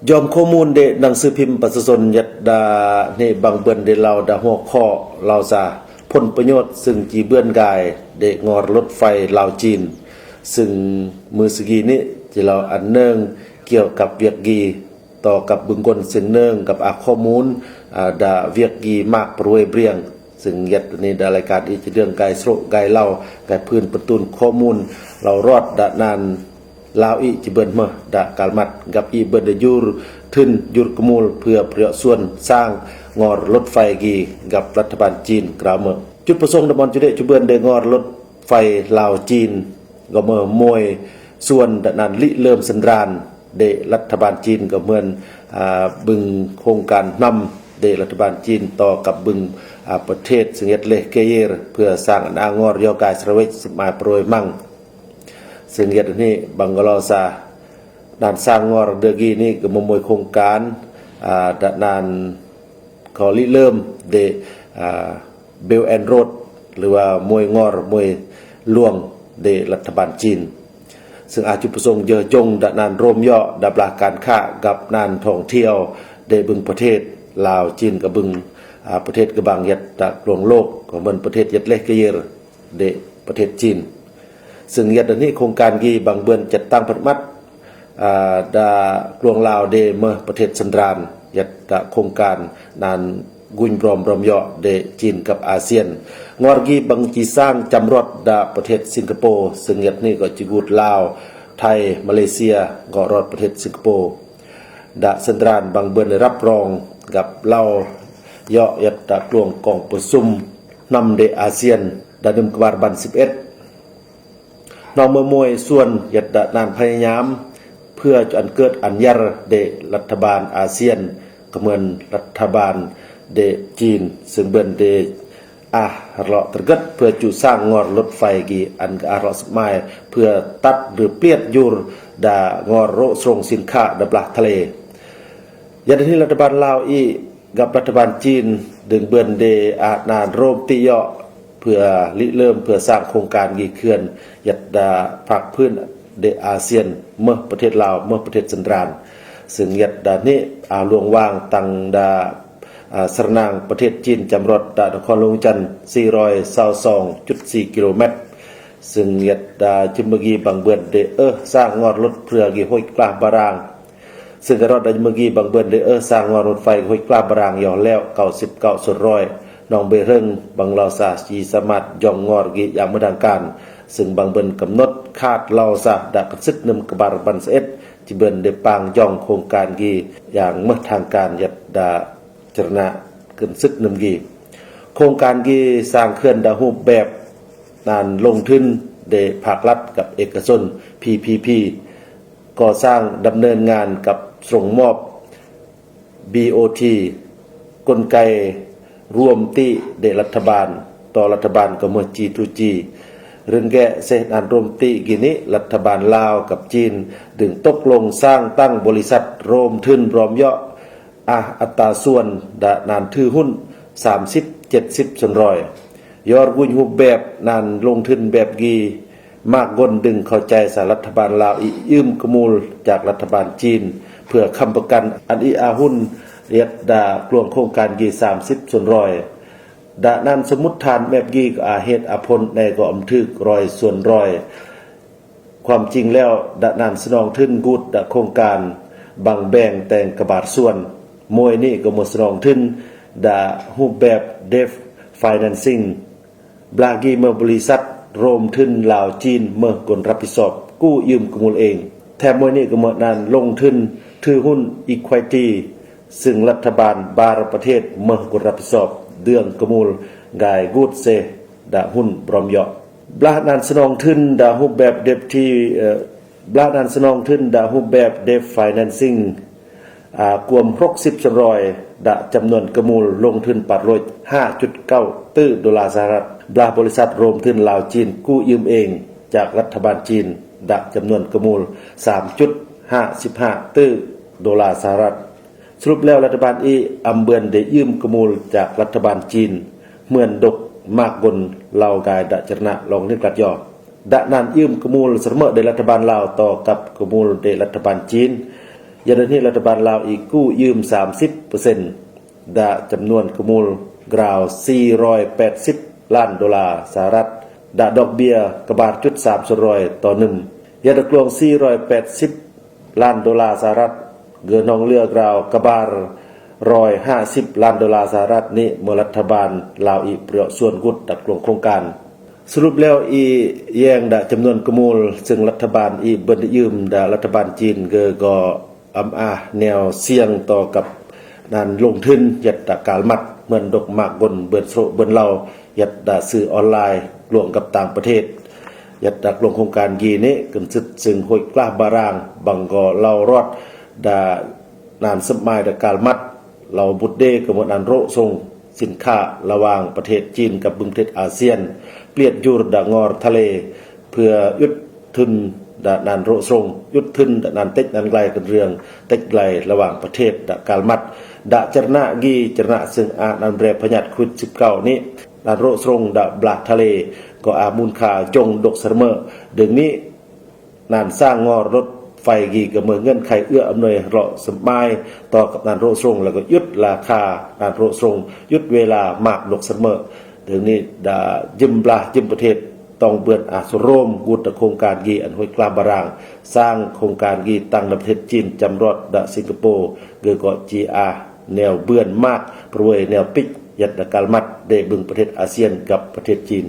ຍອມຂໍ້ມູນເດ ໜັງສືພິມປະຊາຊົນ ຍັດດາເນ ບາງເບືອນເດ ລາວດາຫົວຂໍ້ລາວຊາ ຜົນປະໂຫຍດຊຶ່ງຈີເບືອນກາຍເດ ງອນລົດໄຟລາວ-ຈີນ ຊຶ່ງມື້ສະກີນີ້ ຈີລາວອັນເນີງ ກ່ຽວກັບວຽກກີ ຕໍ່ກັບບຶງກົນເຊິ່ງເນີງ ກັບອາຂໍ້ມູນ ອາ ດາວຽກກີມາກປຣວຍເບຣຽງ ຊຶ່ງຍັດນີ້ດາລາຍການອີຈະເລື່ອງກາຍໂຊກາຍເລົ່າ ກາຍພື້ນປະຕູນຂໍ້ມູນ ລາວຮອດດານານ ລາວອີກຈະເບືອນເມີດາກາລມັດ ກັບອີກເບືອນໄດ້ຢູຣທຶນຢູຣກະມູນ ເພື່ອປະໂຫຍດສ່ວນສ້າງງອນລົດໄຟກີກັບລັດຖະບານຈີນກາວເມີ. ຈຸດປະສົງດຳມອນຈຸເດຈະເບືອນໄດ້ງອນລົດໄຟລາວຈີນ ກໍເມີມວຍສ່ວນດານານລິເລີ່ມສັນດານ ເດລັດຖະບານຈີນກໍເມີນ ອາ ບຶງໂຄງການນຳ ເດລັດຖະບານຈີນຕໍ່ກັບບຶງ ອາ ປະເທດເຊິ່ງເຮັດເລເກເຢຣ ເພື່ອສ້າງອານອາງອນຢໍກາຍສະລາເວັກສະມາຍປຣວຍມັງ ເຊິ່ງເຮັດອັນນີ້ບັງກະລໍຊາ ດ້ານສ້າງງອນເດືອກີນີ້ກໍມາມວຍໂຄງການ ອາ ດານານ ຂໍລິເລີ່ມເດ ອາ ເບວແອນໂຣດ ຫຼືວ່າມວຍງອນມວຍຫຼວງເດລັດຖະບານຈີນ ເຊິ່ງອາຈຸປະສົງເຢີຍົງດານານໂຣມເຍາະດາບລາການຄ້າກັບນານທ່ອງທ່ຽວເດບຶງປະເທດລາວຈີນກັບບຶງ ອາ ປະເທດກະບັງຍັດຕະກລວງໂລກ ກໍເໝືອນປະເທດຍັດເລກກະເຢຣ ເດປະເທດຈີນ ເຊິ່ງຍັດອັນນີ້ໂຄງການກີບາງເບືອນຈັດຕັ້ງປະຕິບັດ ອາ ດາກລວງລາວເດເມີປະເທດສັນດານ ຍັດຕະໂຄງການນານກຸຍບຣອມບຣອມເຍາະເດຈີນກັບອາຊຽນ ງອນກີບັງຈີສ້າງຈຳຣອດດາປະເທດສິງກະໂປ ເຊິ່ງຍັດນີ້ກໍຈີກູດລາວ ໄທ ມາເລເຊຍ ກໍຮອດປະເທດສິງກະໂປ ດາສັນດານບາງເບືອນໄດ້ຮັບຮອງກັບລາວເຍາະຍັດຕະກລວງກອງປະຊຸມນຳເດອາຊຽນ ດາໜຶ່ມກະບາດບັນສິບເອັດ ນອກເມື່ອມວຍສ່ວນຍັດດານານພະຍາຍາມ ເພື່ອຈະອັນເກີດອັນຍາເດລັດຖະບານອາຊຽນ ກະເໝືອນລັດຖະບານເດຈີນ ເຊິ່ງເບືອນເດອາເລາະຕະກຶດ ເພື່ອຈຸສ້າງງອນລົດໄຟກີອັນກະອາເລາະສະມາຍ ເພື່ອຕັດຫຼືປ່ຽນຢູຣດາງອນໂຣະຊົງສິນຄ້າດາບລາທະເລ ຍາດນີ້ລັດຖະບານລາວອີກ ກັບລັດຖະບານຈີນ ດຶງເບືອນເດອານານໂຣມຕິເຍາະ ເພື່ອລິເລີ່ມເພື່ອສ້າງໂຄງການກີເຂື່ອນ ຍັດດາພາກພື້ນເດອາຊຽນ ເມີປະເທດລາວ ເມີປະເທດສັນດານ ເຊິ່ງຍັດດານີ້ອາລວງວາງຕັງດາ ອາ ສະນາງປະເທດຈີນ ຈຳຣອດດານະຄອນຫຼວງວຽງຈັນ ສີ່ຮ້ອຍຊາວສອງຈຸດສີ່ກິໂລແມັດ ເຊິ່ງຍັດດາຈິມເບີກີບາງເບືອນເດເອີ ສ້າງງອນລົດເພື່ອກີຫ້ວຍກລາບາຣາງ ເຊິ່ງກະຮອດໄດ້ເມື່ອກີບາງເບືອນເດເອີ ສ້າງງອນລົດໄຟຫ້ວຍກລາບາຣາງ ຢອກແລ້ວເກົ້າສິບເກົ້າສ່ວນຮ້ອຍ ໜອງເບເຮິງ ບັງລາວຊາ ຈີສາມາດຢອງງອນກີຢ່າງເປັນທາງການ ເຊິ່ງບາງເບືອນກຳນົດຄາດລາວຊາ ດາກະຊຶກໜຶ່ງກະບາດບັນສະເອັດ ຈີເບືອນເດປາງຢອງໂຄງການກີຢ່າງເປັນທາງການ ຍັດດາຈະລະນະຂຶ້ນຊຶກໜຶ່ງກີ ໂຄງການກີສ້າງເຂື່ອນດາຮູບແບບ ນານລົງທຶນເດພາກລັດກັບເອກະຊົນ ພີພີພີ ກໍ່ສ້າງດຳເນີນງານກັບສົ່ງມອບ ບີໂອທີ ກົນໄກລວມຕິເດລັດຖະບານ ຕໍ່ລັດຖະບານກໍເໝືອນຈີທູຈີ ເລື່ອງແກ້ເສດອັນໂຣມຕິກີນີ້ ລັດຖະບານລາວກັບຈີນ ດຶງຕົກລົງສ້າງຕັ້ງບໍລິສັດໂຣມທຶນບຣອມເຍາະ ອາ ອັດຕາສ່ວນດານານຖືຮຸ້ນ ສາມສິບ ເຈັດສິບສ່ວນຮ້ອຍ ຍອດກຸຍຮູບແບບນານລົງທຶນແບບກີ ມາກກົນດຶງເຂົ້າໃຈສາລັດຖະບານລາວອີກຢືມກະມູນຈາກລັດຖະບານຈີນ ເພື່ອຄ້ຳປະກັນອັນອີອາຮຸ້ນ ຍັດດາກລວງໂຄງການກີສາມສິບສ່ວນຮ້ອຍ ດານານສົມມຸດຖານແບບກີກໍອາເຫດອາຜົນໃນກໍອຳຖືກຮ້ອຍສ່ວນຮ້ອຍ ຄວາມຈິງແລ້ວ ດານານສະໜອງທຶນກູດດາໂຄງການ ບັງແບ່ງແຕ່ງກະບາດສ່ວນ ມວຍນີ້ກໍເໝືອສະໜອງທຶນ ດາຮູບແບບເດບໄຟແນນຊິງ ບລາກີເໝືອບໍລິສັດໂຣມທຶນລາວຈີນເໝີກົນຮັບຜິດຊອບກູ້ຢືມກະມູນເອງ ແຖມມວຍນີ້ກໍເໝີນານລົງທຶນຖືຮຸ້ນອີຄວາຍຕີ ຊຶ່ງລັດຖະບານບາລະປະເທດເໝີກົນຮັບຜິດຊອບເລື່ອງກະມູນກາຍກູດເຊດາຮຸ້ນບຣອມເຍາະ ບລານານສະໜອງທຶນດາຮູບແບບເດບທີ ເອີ ບລານານສະໜອງທຶນດາຮູບແບບເດບໄຟແນນຊິງ ອາ ກວມຫົກສິບສ່ວນຮ້ອຍ ດາຈຳນວນກະມູນລົງທຶນປາດໂລຍຫ້າຈຸດເກົ້າຕື້ໂດລາສະຫະລັດ ບລາບໍລິສັດໂຣມທຶນລາວຈີນກູ້ຢືມເອງຈາກລັດຖະບານຈີນ ດາຈຳນວນກະມູນສາມຈຸດຫ້າສິບຫ້າຕື້ໂດລາສະຫະລັດ ສະຫຼຸບແລ້ວລັດຖະບານອີອຳເບືອນໄດ້ຢືມກະມູນຈາກລັດຖະບານຈີນ ເໝືອນດົກມາກກົນລາວກາຍດາຈະລະນະລອງເລກລັດຍໍ ດານານຢືມກະມູນສະເໝີເດລັດຖະບານລາວຕໍ່ກັບກະມູນເດລັດຖະບານຈີນ ຍາດນີ້ລັດຖະບານລາວອີກກູ້ຢືມສາມສິບເປີເຊັນ ດະຈຳນວນກະມູນກຣາວສີ່ຮ້ອຍແປດສິບລ້ານໂດລາສະຫະລັດ ດະດອກເບ້ຍກະບາດຈຸດສາມສ່ວນຮ້ອຍຕໍ່ໜຶ່ງ ຍາດຕະກວງສີ່ຮ້ອຍແປດສິບລ້ານໂດລາສະຫະລັດ ເງິນນອງເຫຼືອກຣາວກະບາດຮ້ອຍຫ້າສິບລ້ານໂດລາສະຫະລັດນີ້ ເມື່ອລັດຖະບານລາວອີກປະໂຫຍດສ່ວນກຸດດະກວງໂຄງການ. ສະຫຼຸບແລ້ວອີແຍງດະຈຳນວນກະມູນ ເຊິ່ງລັດຖະບານອີເບິ່ນໄດ້ຢືມດະລັດຖະບານຈີນ ເກີກໍອຳອາແນວສ່ຽງຕໍ່ກັບນານລົງທຶນ ຍັດດະການມັດ ເໝືອນດົກໝາກກົນເບິ່ນໂຊເບິ່ນເລົ່າ ຍັດດະສື່ອອນລາຍລວມກັບຕ່າງປະເທດ ຍັດດະກວງໂຄງການກີນີ້ ກຶນຊຶດເຊິ່ງຫ້ວຍກລາບາຣາງ ບັງກໍເລົ່າຣອດ ດະນານສະໝາຍດະການມັດ ເລົ່າບຸດເດກະເໝືອນອັນໂຣະຊົງ ສິນຄ້າລະຫວ່າງປະເທດຈີນກັບບຶງປະເທດອາຊຽນ ປຽດຢູຣດະງອຣທະເລ ເພື່ອຢຸດທຶນດະນານໂຣະຊົງ ຢຸດທຶນດະນານເຕັກນານໄກລ ກັນເລື່ອງເຕັກໄກລລະຫວ່າງປະເທດ ດະການມັດ ດະຈະລະນະກີ ຈະລະນະເຊິ່ງອານອຳແລພະຍາດໂຄວິດສິບເກົ້ານີ້ ນານໂຣະຊົງດະບລາທະເລ ກໍອາມູນຄ່າຈົງດົກສະເໝີ ເດີງນີ້ ນານສ້າງງໍລົດໄຟກີກະເໝີເງື່ອນໄຂເອື້ອອຳນວຍເລາະສະໝາຍຕໍ່ກັບນານໂຣະຊົງ ແລ້ວກໍຢຸດລາຄານານໂຣະຊົງ ຢຸດເວລາໝາກດົກສະເໝີ ເດີງນີ້ດາຢືມບລາຢືມປະເທດ ຕ້ອງເບືອນອາໂຊໂຣມ ກູດຕະໂຄງການກີອັນຫ້ວຍກລາບາຣາງ ສ້າງໂຄງການກີຕັ້ງໃນປະເທດຈີນ ຈຳລອດດະສິງກະໂປ ເກີກໍຈີອາແນວເບືອນໝາກ ປະເວີຍແນວປິກ ຍັດດະການມັດ ເດບຶງປະເທດອາຊຽນກັບປະເທດຈີນ.